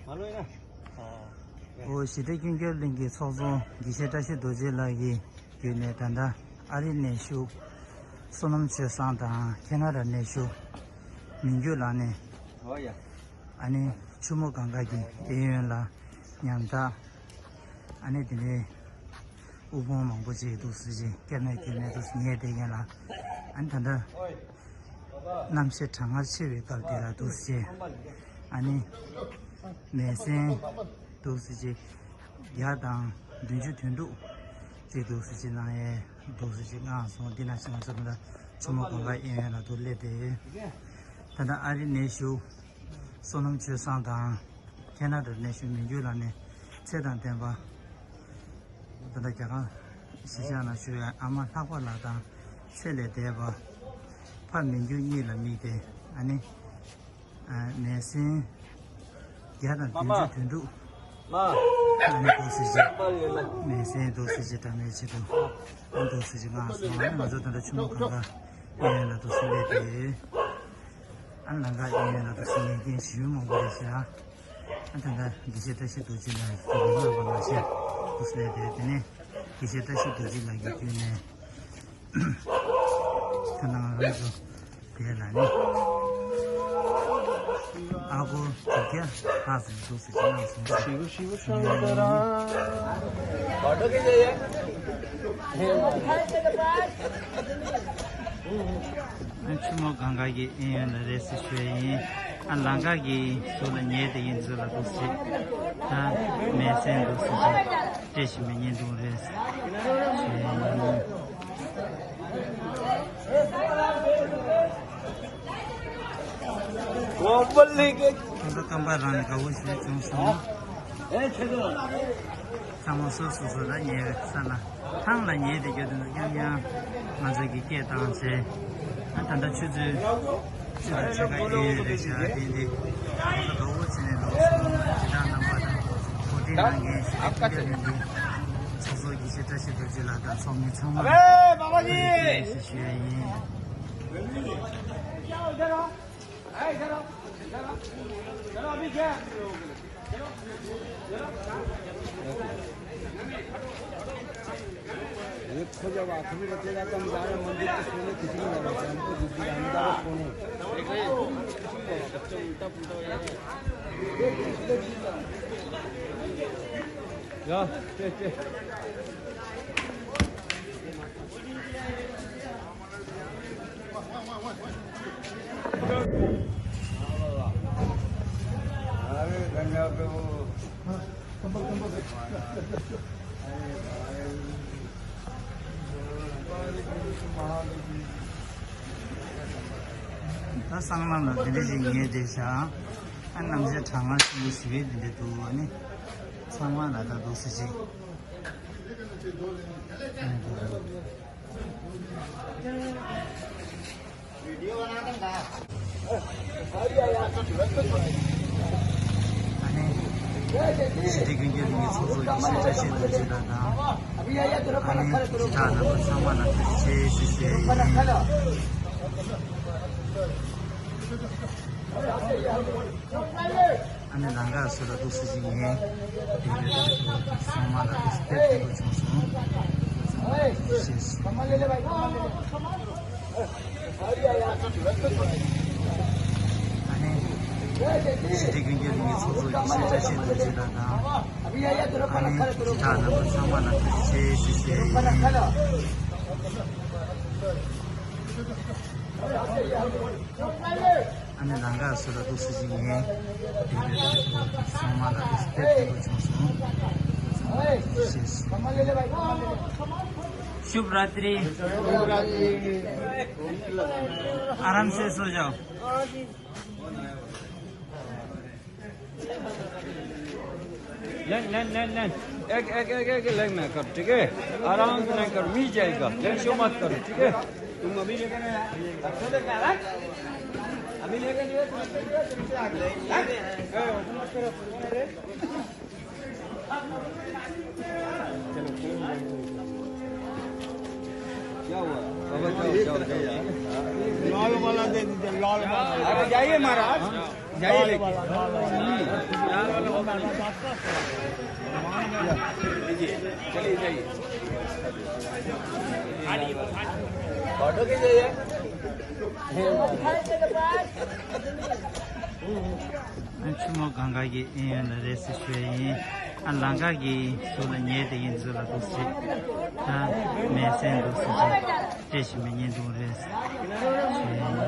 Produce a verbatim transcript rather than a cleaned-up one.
ཨོ་ཞི་བདེ་ཀུན་ཁྱབ་གླིང་གི་ཚོགས་གཙོ་དགེ་བཤེས་བཀྲ་ཤིས་རྡོ་རྗེ་ལགས་ཀྱི་བརྒྱུད་ནས། ད་ལྟ་ཨ་རིའི་གནས་བཞུགས་བསོད་ནམས་ཆོས་བཟང་དང་། ཁེ་ན་ཌ་གནས་བཞུགས་མི་འགྱུར་ལགས་ནས། ཨ་ནི་ཆུ་མོ་གངྒཱ་གི་གཡས་གཡོན་ལ་ཉམ་ཐག་ཨ་ནི་དེ་ནས་དབུལ་ཕོངས་མང་པོ་ཅིག་འདུག་སེ་ཅིག་སྐྱེ་གནས་སྐྱེ་གནས་འདུག་སེ་ཉལ་བསྡད་མཁན་ལ། ཨ་ནི་ད་ལྟ་གནམ་གཤིས་གྲང་ངར་ཆེ་བའི་སྐབས་དེ་ལ་འདུག་སེ་ཅིག་ཨ་ནི་མེ་ཟོན་འདུག་སེ་ཅིག་བརྒྱ་དང་བདུན་ཅུ་དོན་དྲུག་ཅིག་འདུག་སེ་ཅིག་གནང་ཡས་འདུག་སེ་ཅིག་མངགས་སོང་། འདི་ནང་བཞིན་ང་ཚོ་ད་ལྟ་ཆུ་མོ་གངྒཱ་གཡས་གཡོན་ལ་འདུག་སླེབས་ཏེ། ད་ལྟ་ཨ་རིའི་གནས་བཞུགས་བསོད་ནམས་ཆོས་བཟང་དང་། ཁེ་ན་ཌ་གནས་བཞུགས་མི་འགྱུར་ལགས་ནས་ཚེ་དང་ལྡན་པ། ད་ལྟ་རྒྱ་གར་གཞིས་ཆགས་ནང་བཞུགས་པའི་ཨ་མ་ལྷག་པ་ལགས་དང་ཚེ་ལས་འདས་པ་ཕ་མི་འགྱུར་གཉིས་ལ་དམིགས་ཏེ། ཨ་ནི་མེ་ཟོན་བརྒྱ་དང་བདུན་ཅུ་དོན་དྲུག་ཨ་ནི་འདུག་སེ་ཅིག་མེ་ཟོན་འདུག་སེ་ཅིག་དྲ་མའི་ཆེད་དུ་ཨ་འདུག་སེ་ཅིག་མངགས་སོང་། ཨ་ནི་ང་ཚོ་ད་ལྟ་ཆུ་མོ་གངྒཱ་གཡས་གཡོན་ལ་འདུག་སེ་སླེབས་ཏེ། ཨ་ནི་ལམ་ཁ་གཡས་གཡོན་ལ་འདུག་སེ་ཉན་མཁན་ཞེ་པོ་མང་པོ་རེད་ཤག་ཨ་ད་ལྟ་དགེ་བཤེས་བཀྲ་ཤིས་རྡོ་རྗེ་ལགས་ཀྱིས་གནང་བ་མ་ཤེས་འདུག་སེ་སླེབས་ཏེ། དེ་ནས་དགེ་བཤེས་བཀྲ་ཤིས་རྡོ་རྗེ་ལགས་ཀྱི་བརྒྱུད་ནས། ད་ནང་རང་ཚོ་དེ་ལ་ནི་ཨ་སྒོར་དྲུག་བརྒྱ་ལྷག་ཙམ་འདུག་སེ་ཅིག་གནང་སོང་། ཞེ་པོ་ཞེ་པོ་ཞེ་པོ་ཡིན། ཨ་ཆུ་མོ་གངྒཱ་གི་གཡས་གཡོན་ལ་རེད་ཟེར་ཞུ་ཡ་ཡིན། ཨ་ལམ་ཁ་གི་ཟུར་ལ་ཉལ་བསྡད་མཁན་ཚོ་ལ་འདུག་སེ་ད་མེ་ཟོན་འདུག་སེ་ཅིག་སྤྲད་བཞིན་པའི་བརྙན་ཐུང་རེད་ཞུ་ཡ་ཡིན། ཁོང་ཚོ་རྐང་པ་རང་ནས་དགའ་བོ་ཞིག་བྱུང་སོང་། ཚང་མ་སོ་སོ་སོ་ལ་ཉལ་བའི་ས་ལ་ཐང་ལ་ཉལ་བསྡད་རྒྱུ་དེ་ཚོ་རྐྱང་རྐྱང་ང་ཚོ་གིས་སྐད་བཏང་བྱས། ཨ་ད་ལྟ་ཆུ་ཚོད་ཆུ་ཚོད་ཕྱེད་ཀ་གཡས་གཡོན་རེད་ཤག་དེ་འདི་ང་ཚོ་དགའ་བོ་བྱས་ནས་ལོག་སོང་། དེ་དག་རྣམ་པ་དང་གོ་སྒྲིག་གནང་མཁན་ཞིག་སྐུ་ཕེབས་ཡིན་འདི་ཚོགས་གཙོ་དགེ་བཤེས་བཀྲ་ཤིས་རྡོ་རྗེ་ལགས་དང་ཚོགས་མི་ཚང་མ་ལ་ཞུ་ཡ་ཡིན། ये खो जावा, अभी बचेगा तो हम जा रहे हैं मंदिर के सोने, किसी को नहीं बताया, हमको जिस दिन हम जा रहे हैं सोने। या, चे, चे। ད་སྲང་ལམ་ལ་དེ་འདྲ་ཞིག་ཉལ་བསྡད་ཤག་ཨ་གནམ་གཤིས་གྲང་ངར་ཞེ་པོ་ཞེ་པོ་དེ་འདྲ་འདུག་ཨ་ནི་ཚང་མ་ལ་ད་འདུག་སེ་ཅིག་ཨ་ནི་ཞི་བདེ་ཀུན་ཁྱབ་གླིང་གི་ཚོགས་གཙོ་དགེ་བཤེས་བཀྲ་ཤིས་རྡོ་རྗེ་ལགས་དང་། ཨ་ནི་དེ་དག་རྣམ་པ་ཚང་མ་ལ་ཐུགས་རྗེ་ཆེ་ཞུ་ཞུ་ཡ་ཡིན། ཨ་ནི་ལམ་ཁ་སོགས་ལ་འདུག་སེ་ཅིག་ཉལ་བསྡད་ཡོད་དུས་ཚང་མ་ལ་འདུག་སེ་དཔེ་སྐྱིད་པོ་བྱུང་སོང་། ཨ་ནི་ཞི་བདེ་ཀུན་ཁྱབ་གླིང་གི་ཚོགས་གཙོ་དགེ་བཤེས་བཀྲ་ཤིས་རྡོ་རྗེ་ལགས་དང་། ཨ་ནི་དེ་དག་རྣམ་པ་ཚང་མ་ལ་ཐུགས་རྗེ་ཆེ་ཞུ་ཞུ་ཡ་ཡིན། ཨ་ནི་ལམ་ཁ་སོགས་ལ་འདུག་སེ་ཅིག་ཉལ་བསྡད་ཡོད་དུས་ཚང་མ་ལ་འདུག་སེ་དཔེ་སྐྱིད་པོ་བྱུང་སོང་། शुभ रात्रि। आराम से सो जाओ। लेन, लेन, लेन, लेन। एक, एक, एक, एक लेन ना कर, ठीक है? आराम से लेन कर, मिल जाएगा। टेंशन मत करो, ठीक है? तुम अभी लेकर आए, अच्छे लेकर आए। अभी लेकर गए, तुम लेकर गए, तुमसे आगे। हैं? ए, ओपन मत करो। क्या हुआ? बाबा, जाओ, जाओ, जाओ। लाल वाला दे दीजिए, लाल वाला। अरे, जाइए महाराज। जाइए लेके। लीजिए, चलिए जाइए। ऑटो के जाइए। ཨ་ཆུ་མོ་གང་ག་གི་ཨེ་ཡོན་ལ་རེད་ཟེར་ཞུ་ཡ་ཡིན། ཨ་ལང་ཀ་གི་ཟུར་ལ་ཉལ་དེ་ཡིན་ཟུར་ལ་འདུག་ཟེར། ད་མེད་སེམས་འདུག་ཟེར། ཅེས་ཞིག་མི་ཉན་འདུག་རེད་ཟེར་ཞུ་ཡ་ཡིན།